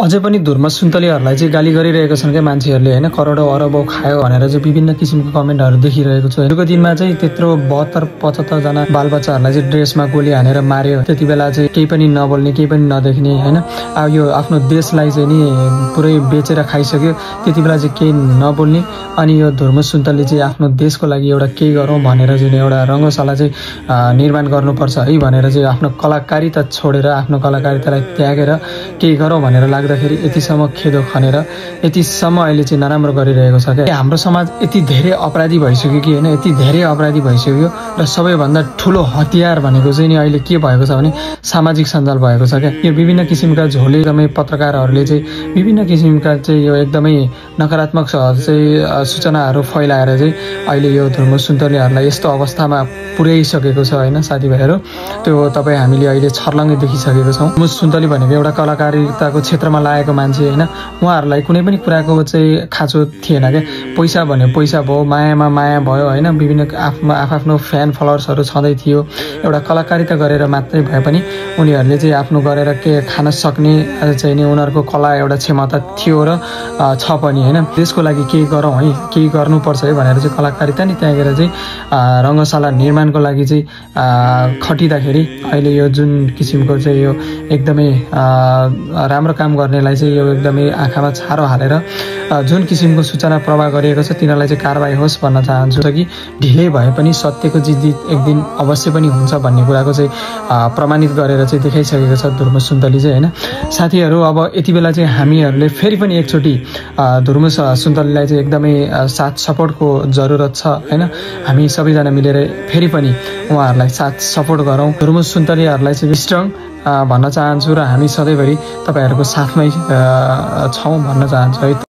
अझै पनि धुर्म सुन्तलीहरूलाई चाहिँ गाली गरिरहेका छन् क्या मान्छेहरूले हैन, करोडौं अरबौं खायो भनेर चाहिँ विभिन्न किसिमको कमेन्टहरू देखिरहेको छु। हिजोको दिनमा चाहिँ त्यत्रो 72-75 जना बालबच्चाहरूलाई चाहिँ ड्रेसमा गोली हानेर मार्यो। त्यति बेला चाहिँ केही पनि नबोल्ने, केही पनि नदेख्ने हैन, यो आफ्नो देशलाई चाहिँ नि पुरै बेचेर खाइसक्यो। त्यति बेला चाहिँ केही नबोल्ने, अनि यो धुर्म सुन्तली चाहिँ आफ्नो देशको लागि एउटा केही गरौँ भनेर चाहिँ एउटा रङ्गशाला चाहिँ निर्माण गर्नुपर्छ है भनेर चाहिँ आफ्नो कलाकारिता छोडेर, आफ्नो कलाकारितालाई त्यागेर केही गरौँ भनेर लाग्दाखेरि यतिसम्म खेदो खनेर यतिसम्म अहिले चाहिँ नराम्रो गरिरहेको छ क्या। हाम्रो समाज यति धेरै अपराधी भइसक्यो कि हैन, यति धेरै अपराधी भइसक्यो र सबैभन्दा ठुलो हतियार भनेको चाहिँ नि अहिले के भएको छ भने सामाजिक सञ्जाल भएको छ क्या। यो विभिन्न किसिमका झोले एकदमै पत्रकारहरूले चाहिँ विभिन्न किसिमका चाहिँ यो एकदमै नकारात्मक चाहिँ सूचनाहरू फैलाएर चाहिँ अहिले यो धुर्म सुन्तलीहरूलाई यस्तो अवस्थामा पुर्याइसकेको छ हैन साथीभाइहरू। त्यो तपाईँ हामीले अहिले छर्लङ्गै देखिसकेको छौँ। धुर्म सुन्तली भनेको एउटा कलाकारिताको क्षेत्रमा लागेको मान्छे हैन, उहाँहरूलाई कुनै पनि कुराको चाहिँ खाँचो थिएन क्या। पैसा भने पैसा भयो, मायामा माया भयो हैन, विभिन्न आफ्नो फ्यान फलोवर्सहरू छँदै थियो। एउटा कलाकारिता गरेर मात्रै भए पनि उनीहरूले चाहिँ आफ्नो गरेर के खान सक्ने चाहिँ नि उनीहरूको कला एउटा क्षमता थियो र छ पनि हैन। देशको लागि केही गरौँ है, केही गर्नुपर्छ है भनेर चाहिँ कलाकारिता नि त्यागेर चाहिँ रङ्गशाला निर्माणको लागि चाहिँ खटिँदाखेरि अहिले यो जुन किसिमको चाहिँ यो एकदमै राम्रो काम गर्नेलाई चाहिँ यो एकदमै आँखामा छारो हालेर जुन किसिमको सूचना प्रवाह गरिएको छ तिनीहरूलाई चाहिँ कारबाही होस् भन्न चाहन्छु कि ढिलै भए पनि सत्यको जित एक दिन अवश्य पनि हुन्छ भन्ने कुराको चाहिँ प्रमाणित गरेर चाहिँ देखाइसकेको छ धुर्म सुन्तली चाहिँ हैन। साथीहरू अब यति बेला चाहिँ हामीहरूले फेरि पनि एकचोटि धुर्म सुन्तलीलाई चाहिँ एकदमै साथ सपोर्टको जरुरत छ हैन। हामी सबैजना मिलेर फेरि पनि उहाँहरूलाई साथ सपोर्ट गरौँ। धुर्म सुन्तलीहरूलाई चाहिँ स्ट्रङ भन्न चाहन्छु र हामी सधैँभरि तपाईँहरूको साथमै छौँ भन्न चाहन्छु है।